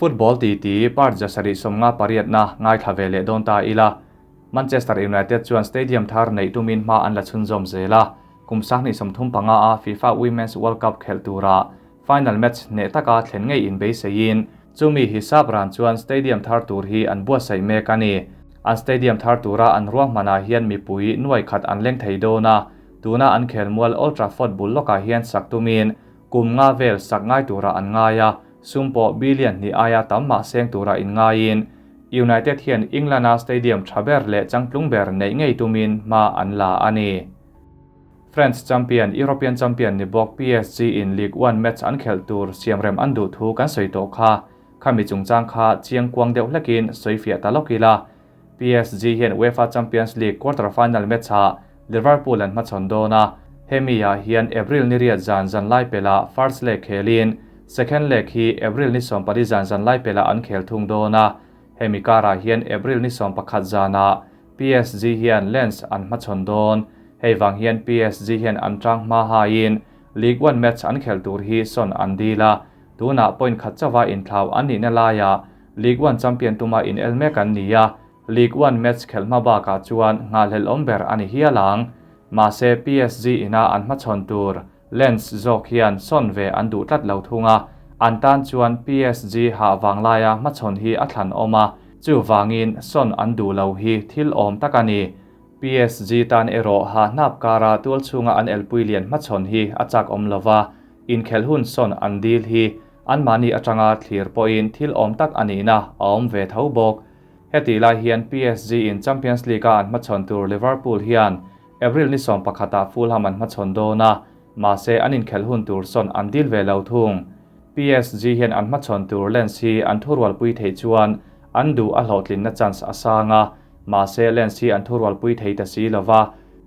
Football titi part 758na ngaithla ve leh dawn ta ila. Manchester United chuan stadium thar neih tumin hma an la chhunzawm zel a, kum 2035 a FIFA Women's World Cup khelh tura final match hneh taka thlen ngei inbeiseiin chumi hisap ran chuan stadium thar tur hi an buatsaih mek a ni. An stadium thar tura an ruahmanah hian mipui nuai khat an leng thei dawn a, tuna an khelmual Old Trafford bul lawkah hian sak tumin kum nga vel sak ngai tura an ngai a, sum pawh billion hnih aia tam mah seng tura inngaiin United hian England-a stadium tha ber leh changtlung ber neih ngei tumin hma an la a ni. French champion, European champion ni bawk PSG in Ligue 1 match an khelh tur siamrem an duh thu kan sawi tawh kha. Khami chungchang kha chiang kuang deuh hlekin sawi fiah ta lawk ila. PSG hian UEFA Champions League quarter-final match-ah Liverpool an hmachhawn dawn a, hemi-ah hian April ni riat zan zan lai pelah first leg khelin second leg hi April ni 14 zan zan lai pelah an khel thung dawn a, hemi karah hian April ni 11 zanah PSG hian Lens an hmachhawn dawn. Hei vang hian PSG hian an tang hma haiin Ligue 1 match an khel tur hi sawn an dil a, tunah point khat chauha inthlau an nihna laiah Ligue 1 champion tuma inel mek an ni a, Ligue 1 match khelh hma bakah chuan nghahhlelh awm ber a ni hial ang. Mahse PSG ina an hmachhawn tur Lens zawk hian sawn ve an duh tlat lo thung a, an tan chuan PSG hah vang laia hmachhawn hi a thlan awm a, chuvangin sawn an duh lo hi thil awm tak a ni. PSG tan erawh ha hnap kara tual chhunga an elpui lian hmachhawn hi a chak awm lova, inkhelh hun sawn an dil hi anmahni atanga thlir pawhin thil awm tak a nihna a awm ve tho bawk. Heti lai hian PSG in Champions League-a an hmachhawn tur Liverpool hian April ni 11ah Fulham an hmachhawn dawn a, mahse an inkhelh hun tur sawn an dil ve lo thung. PSG hian an hmachhawn tur Lens hi an thurualpui theih chuan an duh a hlawhtlinna chance a sang a, mahse Lens hi an thurualpui thei ta si lova.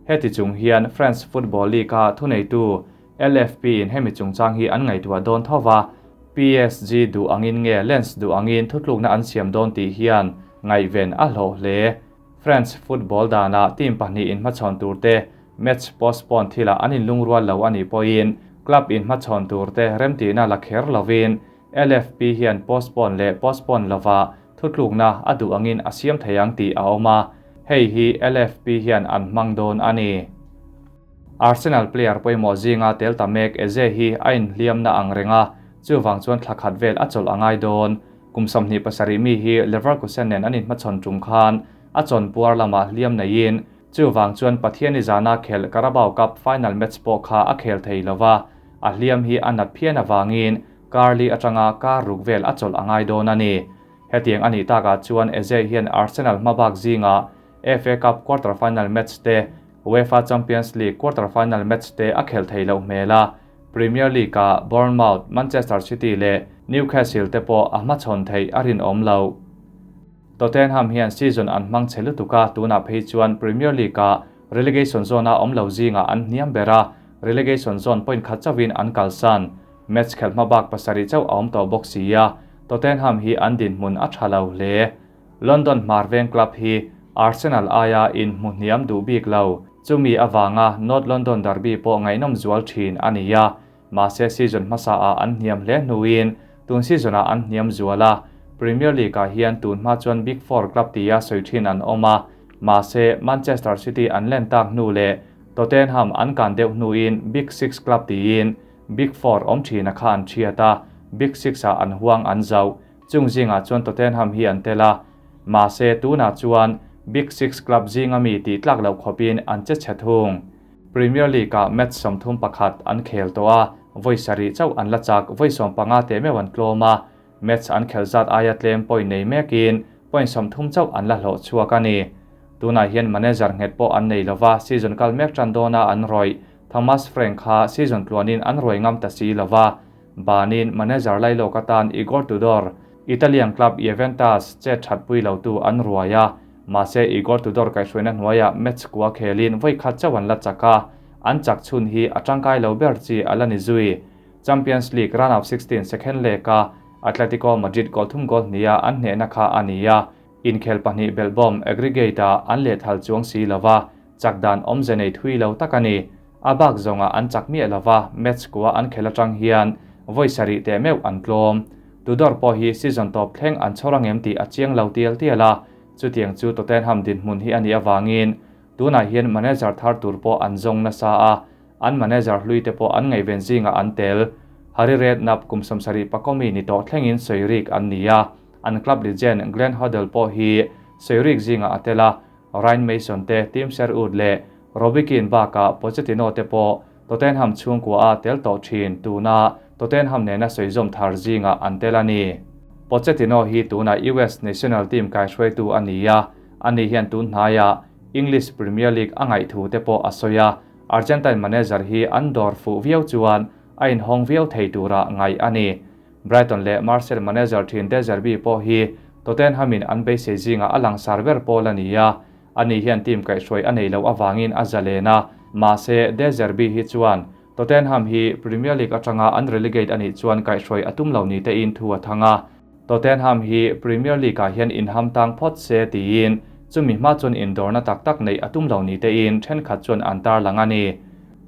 Heti chung hian France Football League-a thuneitu LFP in hemi chungchang hi an ngaihtuah dawn tho va, PSG duh angin nge Lens duh angin thutlukna an siam dawn tih hian ngaihven a hlawh hle. France football danah team pahnih inhmachhawn turte match postpone thilah an inlungrual lo a nih pawhin club inhmachhawn turte remtihna la kher lovin LFP hian postpone leh postpone lova thutlukna a duh angin a siam thei ang tih a awm a, hei hi LFP hian an hmang dawn a ni. Arsenal player pawimawh zinga tel ta mek Eze hi a inhliamna ang reng a, chuvang chuan thla khat vel a chawlh a ngai dawn. Kum 27 mi hi Leverkusen nen an inhmachhawn tum khan a chawnpuar lamah hliam neiin, chuvang chuan Pathiani zana khelh Carabao Cup final match pawh kha a khel thei lova, a hliam hi a nat phian avangin Carli atanga kar ruk vel a chawlh a ngai dawn a ni. Hetiang a nih takah chuan Eze hian Arsenal hmabak zingah FA Cup quarter final match te, UEFA Champions League quarter final match te a khel thei loh hmel a, Premier League-ah Bournemouth, Manchester City leh Newcastle te pawh a hmachhawn theih a rinawm lo. Tottenham hian season an hmang chhe lutuk a, tunah phei chuan Premier League-ah relegation zone-a awm lo zingah an hniam ber a, relegation zone point khat chauhin an kalsan. Match khelh hma bak pasarih chauh a awm tawh bawk si a, Tottenham hi an dinhmun a tha lo hle. London hmarveng club hi Arsenal aia inhmu hniam duh bik lo, chumi avanga North London derby pawh ngaihnawm zual thin a ni a, mahse season hmasaah an hniam hle hnuin tun season-ah an hniam zual a, Premier League-ah hian tun hma chuan Big Four club tia sawi thin an awm a, mahse Manchester City an len tak hnu leh Tottenham an kan deuh hnuin Big Six club tiin Big Four awm thina kha an thiat a, Big Six-ah an huang an zauh. Chung zingah chuan Tottenham hi an tel a, mahse tunah chuan Big Six club zinga mi tih tlak loh khawpin an che chhe thung. Premier League-ah match 31 an khel tawh a, vawi sarih chauh an la chak, vawi 15 teh meuh an tlawm a, match an khel zat aia tlem point nei mekin point 30 chauh an la hlawh chhuak a ni. Tunah hian manager nghet pawh an nei lova, season kal mek tan dawna an rawih Thomas Frank kha season tluanin an ruai ngam ta si lova, Banin manager lailawk atan Igor Tudor, Italian club Juventus che thatpui lotu an ruai a, mahse Igor Tudor kaihhruaina hnuaiah match kua khelin vawi khat chauh an la chak a, an chak chhun hi a tangkai lo ber chi a la ni zui. Champions League round of 16 second leg-a Atletico Madrid goal thum goal hnia an hnehna kha a ni a, inkhel pahnih belhbawm aggregate-ah an lehthal chuang si lova, chak dan awmze nei thui lo tak a ni. A bak zawnga an chak miah lova, match kua an khel atang hian vawi sarih teh meuh an tlawm. Tudor pawh hi season tawp thleng an chhawr angem tih a chiang lo tial tial a, chutiang chu Tottenham dinhmun hi a nih avangin tunah hian manager thar tur pawh an zawng nasa a, an manager hlui te pawh an ngaihven zingah an tel. Harry Redknapp kum 70 pakomi ni tawh thlengin sawi rik an ni a, an club legend Glenn Hoddle pawh hi sawi rik zingah a tel a, Ryan Mason te, Tim Sherwood leh Robbie Keane bakah Pochettino te pawh Tottenham chhungkua a tel tawh thin, tuna Tottenham nena sawi zawm thar zingah an tel a ni. Pochettino hi tuna US national team kaihruaitu a ni a, ani hian tun hnaiah English Premier League a ngaihthu te pawh a sawi a, Argentine manager hi an dawr fuh viau chuan a inhawng viau thei tura ngaih a ni. Brighton leh Marseille manager thin De Zerbi pawh hi Tottenham-in an beisei zingah a langsar ber pawl a ni a, ani hian team kaihhruai a nei loh avangin a zalen a, mahse De Zerbi hi chuan Tottenham hi Premier League atanga an relegate a nih chuan kaihhruai a tum lo ni tein thu a thang a, Tottenham hi Premier League-ah hian inham tang phawt se tiin chumi hma chuan indawrna tak tak neih a tum lo ni tein thenkhat chuan an tarlang a ni.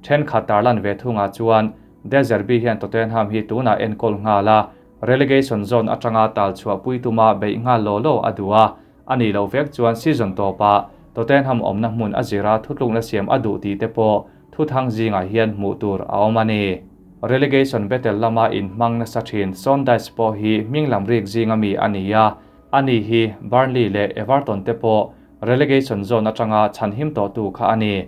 Thenkhat tarlan ve thungah chuan De Zerbi hian Tottenham hi tunah enkawl nghal a, relegation zone atanga tal chhuah pui tuma beih nghal law law a duh a, a nih loh vek chuan season tawpah Tottenham awmna hmun a zira thutlukna siam a duh tih te pawh thuthang zingah hian hmuh tur a awm a ni. Relegation battle lama inhmang nasa thin Sean Dyche pawh hi hming lam rik zinga mi a ni a, ani hi Burnley leh Everton te pawh relegation zone atanga chhanhim tawhtu kha a ni.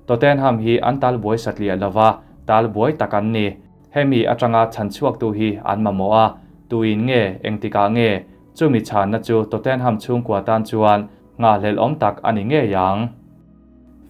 Tottenham hi an tal buai satliah lova, tal buai tak an ni. Hemi atanga chhan chhuaktu hi an mamawh a, tuin nge, engtikah nge, chumi chhanna chu Tottenham chhungkua tan chuan nghahhlelh awm tak a ni ngei ang.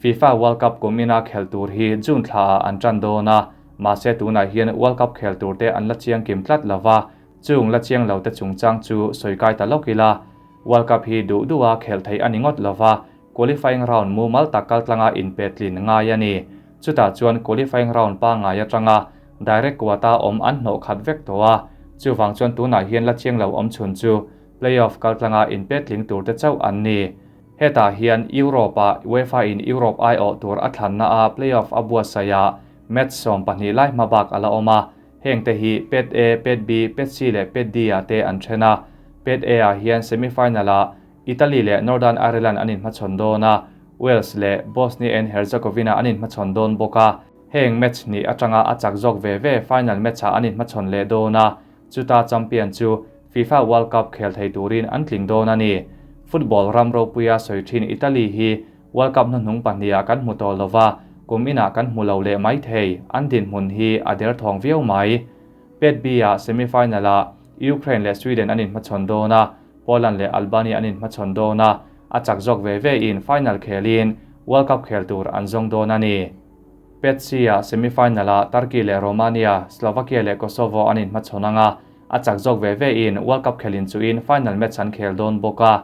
FIFA World Cup kumina khel tur hi June thlaah an tan dawn a, mahse tunah hian World Cup khel tur te an la chiang kim tlat lova, chung la chiang lo te chungchang chu sawi kai ta lawk ila. World Cup hi duh duha khelh theih a ni ngawt lova, qualifying round mumal tak kaltlanga inpetlin ngai a ni. Chutah chuan qualifying round pangngai atanga direct quota awm an hnawh khat vek tawh a, chuvang chuan tunah hian la chiang lo awm chhun chu playoff kaltlanga inpetling tur te chauh an ni. Hetah hian Europe-ah UEFA-in Europe aiawh tur a thlanna a playoff a buatsaih ah match 12 lai hma bak a la awm a, heng te hi Pet A, Pet B, Pet C leh Pet D ah te an then a. Pet A ah hian semi-final ah Italy leh Northern Ireland an inhmachhawn dawn a, Wales leh Bosnia and Herzegovina an inhmachhawn dawn bawk a. Heng match hnih atanga a chak zawk ve ve final match ah an inhmachhawn leh dawn a, chuta champion chu FIFA World Cup khel thei turin an tling dawn a ni. Football ram ropuia sawi thin Italy hi World Cup hnuhnung pahniha kan hmu tawh lova, kum inah kan hmu lo leh mai thei, an dinhmun hi a derthawng viau mai. Pet B-ah semi-final-ah Ukraine leh Sweden an inhmachhawn dawn a, Poland leh Albania an inhmachhawn dawn a, a chak zawk ve ve in final khelin World Cup khel tur an zawng dawn a ni. Pet C-ah semi-final-ah Turkey leh Romania, Slovakia leh Kosovo an inhmachhawn ang a, a chak zawk ve ve in World Cup khelin chuin final match an khel dawn bawk a.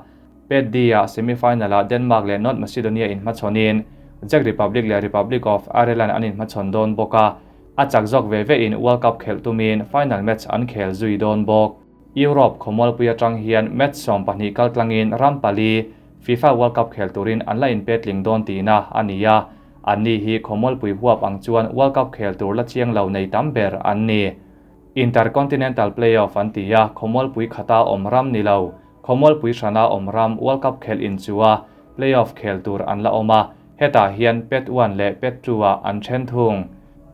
Pet D-ah semi-final-ah Denmark leh North Macedonia inhmachhawnin Czech Republic leh Republic of Ireland an inhmachhawn dawn bawk a, a chak zawk ve ve in World Cup khelh tumin final match an khel zui dawn bawk. Europe khawmualpui atang hian match 12 kaltlangin ram pali FIFA World Cup khel turin an la inpetling dawn tihna a ni a, anni hi khawmualpui huap ang chuan World Cup khel tur la chiang lo nei tam ber an ni. Intercontinental Playoff an ti a, khawmualpui khata awm ram ni lo, khawmualpui hrana awm ram World Cup khel inchua playoff khel tur an la awm a, hetah hian Pet 1 leh Pet 2 ah an then thung.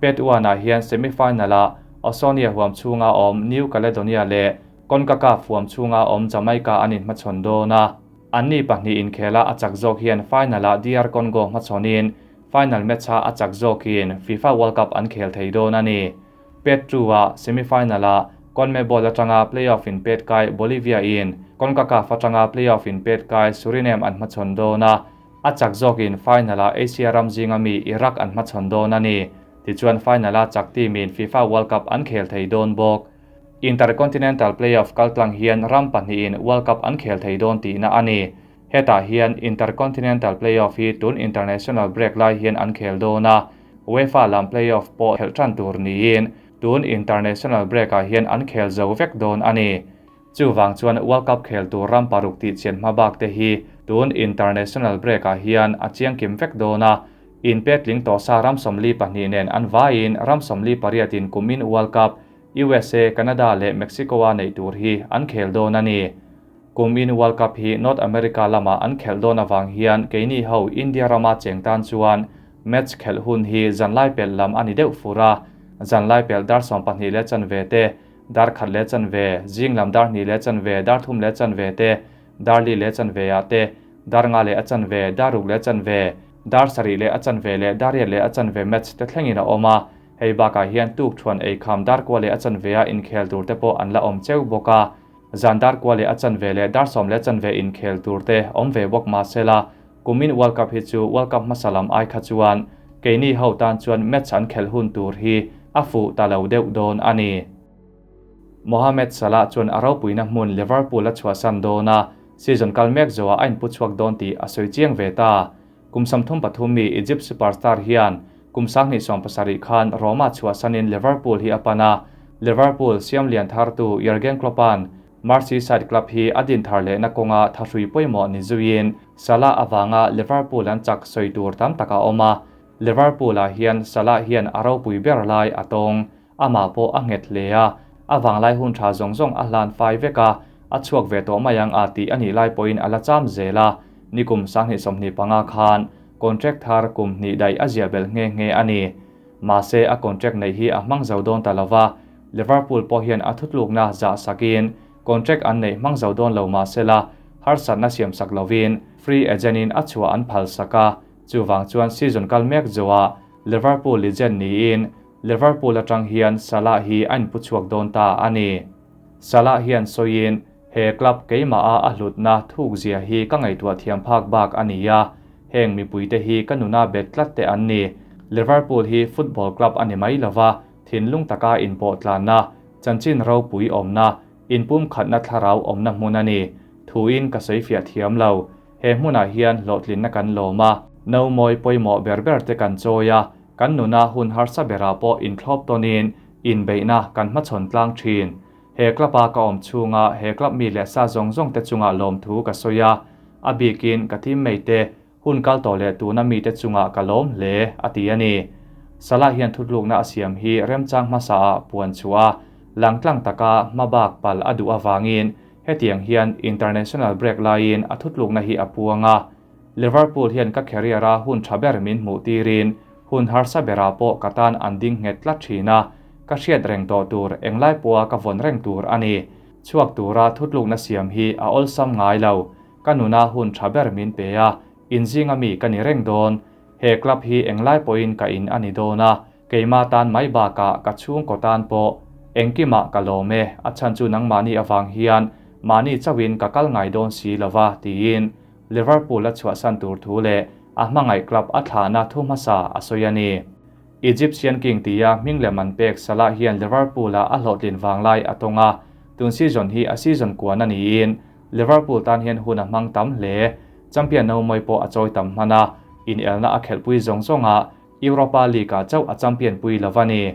Pet 1 ah hian semi-final ah Oceania huam chhunga awm New Caledonia leh CONCACAF huam chhunga awm Jamaica an inhmachhawn dawn a. Anni pahnih inkhela a chak zawk hian final ah DR Congo hmachhawnin final match ah a chak zawkin FIFA World Cup an khel thei dawn a ni. Pet 2 ah semi-final ah CONMEBOL atanga playoff in pet kai Bolivia in CONCACAF atanga playoff in pet kai Suriname an hmachhawn dawn a, a chak zawkin final ah Asia ram zinga mi Iraq an hmachhawn dawn a ni. Tichuan final a chak team in FIFA World Cup an khel thei dawn bawk. Intercontinental Playoff kaltlang hian ram pahnihin World Cup an khel thei dawn tihna a ni. Hetah hian Intercontinental Playoff hi tun international break lai hian an khel dawn a, UEFA lam playoff pawh khelh tan tur niin tun international break ah hian an khel zo vek dawn a ni. Chuvang chuan World Cup khel tur ram paruk tih chian hma bak te hi tun international break ah hian a chiang kim vek dawn a, inpetling tawh sa ram 42 nen an vaiin ram 48 in kumin World Cup. USA, Canada leh Mexico-a neih tur hi an khel dawn a ni. Kumin World Cup hi North America lama an khelh dawn avang hian keini ho India rama cheng tan chuan match khelh hun hi zanlai pelh lam a ni deuh fur a, zanlai pelh dar 12 leh chanve te, dar khat leh chanve, zing lam dar hnih leh chanve, dar thum leh chanve te, dar li leh chanve ah te, dar nga leh a chanve, dar ruk leh chanve, dar sarih leh a chanve leh dar riat leh a chanve match te thlengin a awm a. Hei bakah hian tuk thuan ei kham dar kua leh a chanve a inkhel tur te pawh an la awm cheu bawk a. Zan dar kua leh a chanve leh dar sawm leh chanve inkhel tur te awm ve bawk mahsela, kumin World Cup hi chu World Cup hmasa lam ai kha chuan keini ho tan chuan match an khelh hun tur hi a fuh ta lo deuh dawn a ni. Mohamed Salah chuan a ropuina hmun Liverpool a chhuahsan dawn a, season kal mek zawhah a inpu chhuak dawn tih a sawi chiang ve ta. Kum 33 mi Egypt superstar hian kum 2017 khan Roma chhuahsanin Liverpool hi a pan a, Liverpool siam lian thartu Jurgen Klopp-a'n Merseyside club hi a din thar lehna kawnga thahrui pawimawh ni zuiin Salah avanga Liverpool an chak sawi tur tam tak a awm a, Liverpool-ah hian Salah hian a ropui ber lai a tawng. Amah pawh a nghet hle a, a vanglai hun tha zawng zawng a hlan fai vek a, a chhuak ve tawh mai ang a tih a nih lai pawhin a la cham zel a, nikum 2025 khan contract thar kum hnih daih a ziah belh nghe nghe a ni. Mahse a contract neih hi a hmang zo dawn ta lova, Liverpool pawh hian a thutlukna zah sakin contract an neih hmang zo dawn lo mahsela harsatna siam sak lovin free agent in a chhuah an phal sak a, chuvang chuan season kal mek zawhah Liverpool legend niin Liverpool atang hian Salah hi a inpu chhuak dawn ta a ni. Salah hian sawiin, He club keimaha a hlutna thuk zia hi ka ngaihtuah thiam phak bak a ni a, heng mipuite hi ka nuna bet tlat te an ni. Liverpool hi football club a ni mai lova, thinlung taka inpawh tlanna, chanchin ropui awmna, inpumkhatna thlarau awmna hmun a ni. Thuin ka sawifiah thiam lo. He hmunah hian hlawhtlinna kan lawm a, no mawi pawimawh ber ber te kan chawi a, kan nuna hun harsa berah pawh inthlawp tawnin inbeihna kan hmachhawn tlang thin. He club-a ka awm chhunga he club mi leh sa zawng zawng te chungah lawmthu ka sawi a, a bikin ka teammate te, hun kal tawh leh tuna mite chungah ka lawm hle, a ti a ni. Salah hian thutlukna a siam hi remchang hmasaah puan chhuah a, langtlang taka hmabak pal a duh avangin Hetiang hian international break laiin a thutlukna hi a puang a, Liverpool hian ka career-a hun tha ber min hmuh tirin hun harsa berah pawh ka tan an ding nghet tlat thin a, ka hriat reng tawh tur englai pawha ka vawn reng tur a ni. Chhuak tura thutlukna siam hi a awlsam ngai lo, ka nuna hun tha ber min pe a, inzinga mi ka ni reng dawn. He club hi englai pawhin ka in a ni dawn a, Keimah tan mai bakah ka chhungkaw tan pawh engkimah ka lawm e, a chhan chu nangmahni avang hian mahni chauhin ka kal ngai dawn si lova, tiin Liverpool a chhuahsan tur thu leh a hmangaih club a thlahna thu hmasa a sawi a ni. Egyptian King tia hming lem an pek Salah hian Liverpool-ah a hlawhtlin vanglai a tawng a, tun season hi a season kuan a niin Liverpool tan hian hun a hmang tam hle. Champion no mawi pawh a chawi tam hman a, inelna a khelhpui zawng zawngah Europa League-ah chauh a champion pui lo a ni.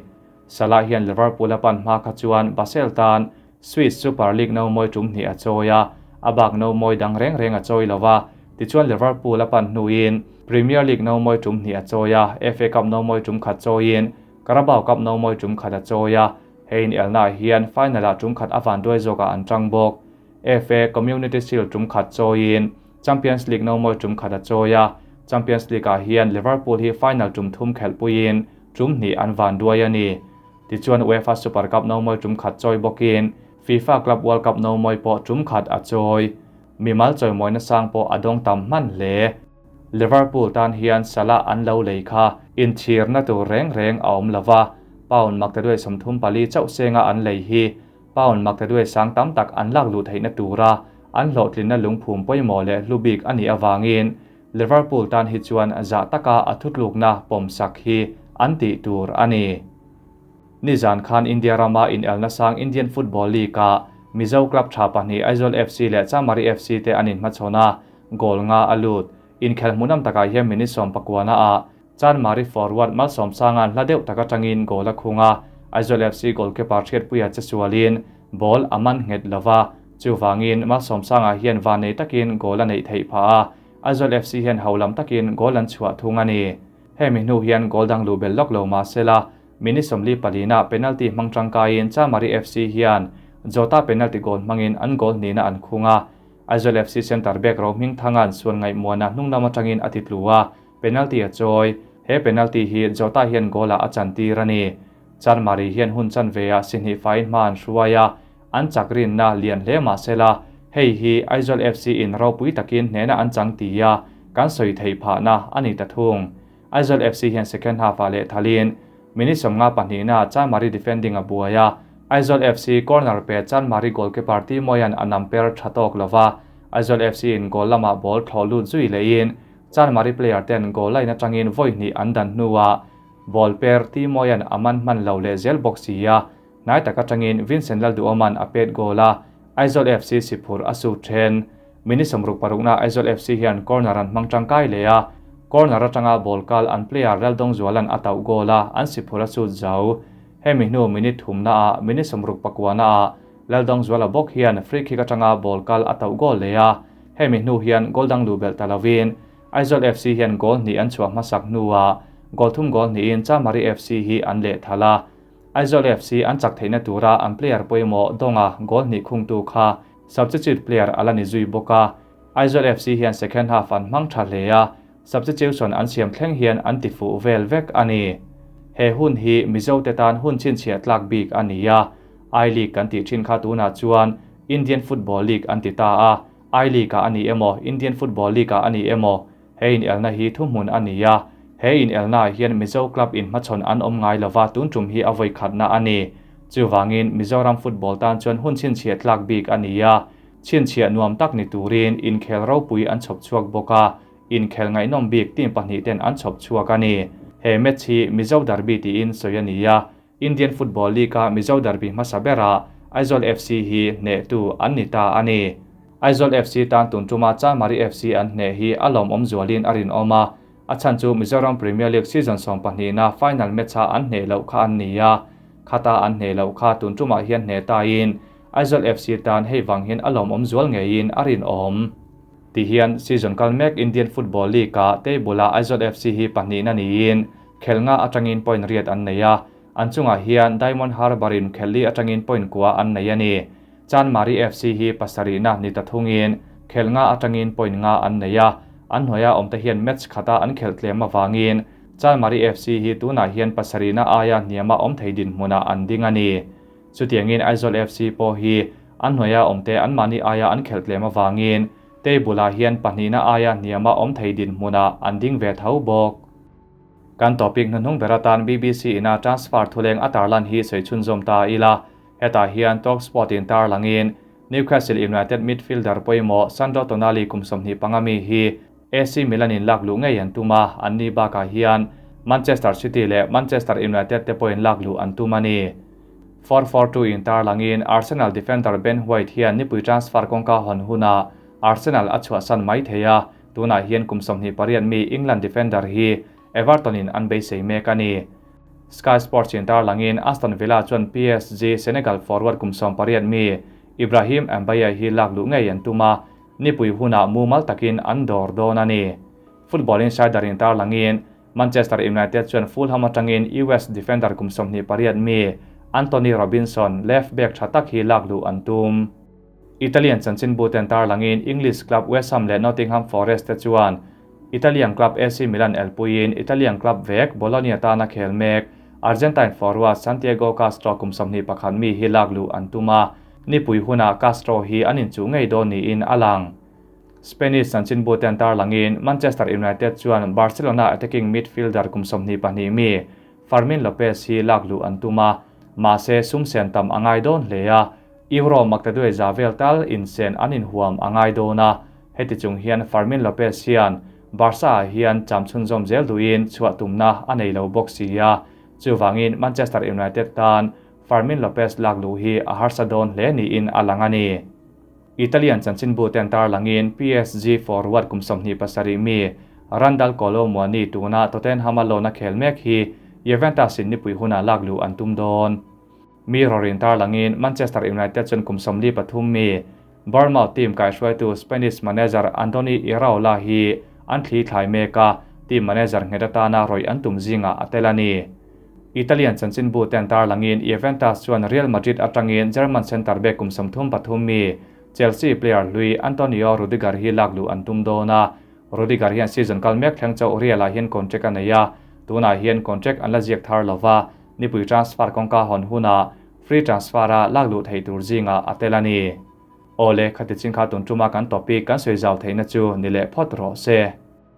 Salah hian Liverpool a pan hma kha chuan Basel tan Swiss Super League no mawi tum hnih a chawi a, a bak no mawi dang reng reng a chawi lo a. Tichuan Liverpool a pan hnuin Premier League no mawi tum hnih a chawi a, FA Cup no mawi tum khat chawiin Carabao Cup no mawi tum khat a chawi a. He inelnaah hian final-ah tum khat a vanduai zawkah an tang bawk. FA Community Shield tum khat chawiin Champions League no mawi tum khat a chawi a, Champions League-ah hian Liverpool hi final tum thum khelhpuiin tum hnih an van duai a ni. Tichuan UEFA Super Cup no mawi tum khat chawi bawkin FIFA Club World Cup no mawi pawh tum khat a chawi. Mimal chawimawina sang pawh a dawng tam hman hle. Liverpool tan hian Salah an lo lei kha inchhirna tur reng reng a awm lova, pound maktaduai 34 chauh senga an lei hi Pound maktaduai sang tam tak an lak luh theihna tura an hlawhtlinna lungphum pawimawh leh hlu bik a nih avangin Liverpool tan hi chuan zah taka a thutlukna pawmsak hi an tih tur a ni. Nizan khan India rama inelna sang Indian Football League-ah Mizo club tha pahnih Aizawl FC leh Chamari FC te an inhmachhawn a, goal nga a lut. Inkhel hmuhnawm takah hian minute 19-ah Chanmari forward Malsawmsanga'n hla deuh tak atangin goal a khung a, Aizawl FC goalkeeper Hriatpuia che sualin ball a man nghet lova, chuvangin Malsawmsanga hian vannei takin goal a neih theih phah a, Aizawl FC hian ho lam takin goal an chhuah thung a ni. Hemi hnu hian goal dang luh belh lawk lo mah sela, Minute 44-ah penalty hmang tangkaiin Chamari FC hian Jota penalty goal hmangin an goal hnihna an khung a. Aizawl FC centre back Rohmingthanga'n suan ngaihmuana hnung lam atangin a titlu a, penalty a chawi. He penalty hi Jota hian goal-ah a chantir a ni. Chanmari hian hun chanve-ah si hnih faiin hma an hruai a, an chak rinna lian hle mah sela, hei hi Aizawl FC in ropui takin hnehna an chang ti a, kan sawi theih phahna a ni ta thung. Aizawl FC hian second half-ah leh thalin minute 52-naah Chanmari defending a buai a, Aizawl FC corner pe Chanmari goalkeeper Timoyan a nam per tha tawk lova, Aizawl FC in goal lamah ball thlawh lut zui lehin Chanmari player ten goal line atangin vawi hnih an dan hnuah ball per Timoyan a man hman lo leh zel bawk si a, hnai tak atangin Vincent Lalduhoma'n a pet goal a, Aizawl FC si phur a sut then. Minute 66-na Aizawl FC hian corner an hmang tangkai leh a, corner atanga ball kal an player Laldawngzuala'n a tauh goal a, an si phur a sut zo. Hemi hnu minute thumnaah minute 69-ah Laldawngzuala bawk hian free kick atanga ball kal a tauh goal leh a, hemi hnu hian goal dang luh belh ta lovin Aizawl FC hian goal hnih an chhuah hmasak hnuah goal thum goal hnihin Chamari FC hi an leh thal a. Aizawl FC an chak theihna tura an player pawimawh Dawnga goal hnih khungtu kha substitute player a la ni zui bawk a. Aizawl FC hian second half an hmang tha hle a, substitution an siam thleng hian an ti fuh vel vek a ni. He hun hi Mizo te tan hun chhinchhiah tlak bik a ni a, I League kan tih thin kha tunah chuan Indian Football League an ti ta a, I League ah a ni emaw Indian Football League ah a ni emaw he inelna hi thuhmun a ni a, he inelna ah hian Mizo club inhmachhawn an awm ngai lova tun tum hi a vawi khatna a ni. Chuvangin Mizoram football tan chuan hun chhinchhiah tlak bik a ni a, chhinchhiah nuam tak ni turin inkhel ropui an chhawp chhuak bawk a, inkhel ngaihnawm bik team pahnih ten an chhawp chhuak a ni. He match hi Mizo Derby tiin sawi a ni a, Indian Football League-a Mizo Derby hmasa berah Aizawl FC hi hnehtu an ni ta a ni. Aizawl FC tan tun tuma Chanmari FC an hneh hi a lawmawm zualin a rinawm a, a chhan chu Mizoram Premier League season 12-na final match-a an hneh loh kha an ni a, khata an hneh loh kha tun tumah hian hneh tain Aizawl FC tan hei vang hian a lawmawm zual ngeiin a rinawm. Tihian season kal mek Indian Football League-ah table-ah Aizawl FC hi pahnihna niin khelnga atangin point riat an nei a, an chungah hian Diamond Harbour-in khelli atangin point kua an nei a ni. Chanmari FC hi pasarihna ni ta thungin khelnga atangin point nga an nei a, an hnuaia awmte hian match khata an khelh tlem avangin Chanmari FC hi tunah hian pasarihna aia hniama awm thei dinhmunah an ding a ni. Chutiangin Aizawl FC pawh hi an hnuaia awmte anmahni aia an khelh tlem avangin table-ah hian pahnihna aia hniama awm thei dinhmunah an ding ve tho bawk. Kan topic hnuhnung ber atan BBC ina transfer thuleng a tarlan hi sawi chhunzawm ta ila, hetah hian TalkSport in tarlangin Newcastle United midfielder pawimawh Sandro Tonali kum 25 mi hi AC Milan in lak luh ngei an tum a, an ni bakah hian Manchester City leh Manchester United te pawhin lak luh an tum a ni. 442 in tarlangin Arsenal defender Ben White hian nipui transfer kawngka hawn hunah Arsenal a chhuahsan mai thei a, tunah hian kum 28 mi England defender hi Everton in an beisei mek a ni. Sky Sports in tarlangin Aston Villa chuan PSG Senegal forward kum 18 mi Ibrahim Mbaye hi lak luh ngei an tum a, nipui hunah mumal takin an dawr dawn a ni. Football Insider in tarlangin Manchester United chuan Fulham atangin US defender kum 28 mi Anthony Robinson left back tha tak hi lak luh an tum. Italian chanchin buten tarlangin English club West Ham leh Nottingham Forest te chuan Italian club AC Milan elpuiin Italian club vek Bologna tana khel mek Argentine forward Santiago Castro kum 21 mi hi lak luh an tum a, nipui hunah Castro hi an inchuh ngei dawn niin a lang. Spanish chanchin buten tarlangin Manchester United chuan Barcelona attacking midfielder kum 22 mi Fermin Lopez hi lak luh an tum a, mahse sum sen tam a ngai dawn hle a, Euro maktaduai za vel tal insen an inhuam a ngai dawn a, heti chung hian Fermin Lopez hian Barca ah hian cham chhunzawm zel duhin chhuah tumna a nei lo bawk si a, chuvangin Manchester United tan Fermin Lopez lak luh hi a harsa dawn hle niin a lang a ni. Italian chanchin buten tarlangin PSG forward kum 27 mi Randal Kolo Muani tuna Tottenham a loan a khel mek hi Juventus in nipui hunah lak luh an tum dawn. Mirror in tarlangin Manchester United chuan kum 43 mi Bournemouth team kaihruaitu Spanish manager Andoni Iraola hi an thli thlai mek a, team manager nghet atana rawih an tum zingah a tel a ni. Italian chanchinbu ten tarlangin Juventus chuan Real Madrid atangin German centre back kum 33 mi Chelsea player hlui Antonio Rudiger hi lak luh an tum dawn a. Rudiger hian season kal mek thleng chauh Real ah hian contract a nei a, tunah hian contract an la ziak thar lova, nipui transfer kawngka hawn hunah free transfer a lak luh theih tur zingah a tel a ni. Awle, khati chin kha tun tuma kan topic kan sawi zau theihna chu ni leh phawt rawh se.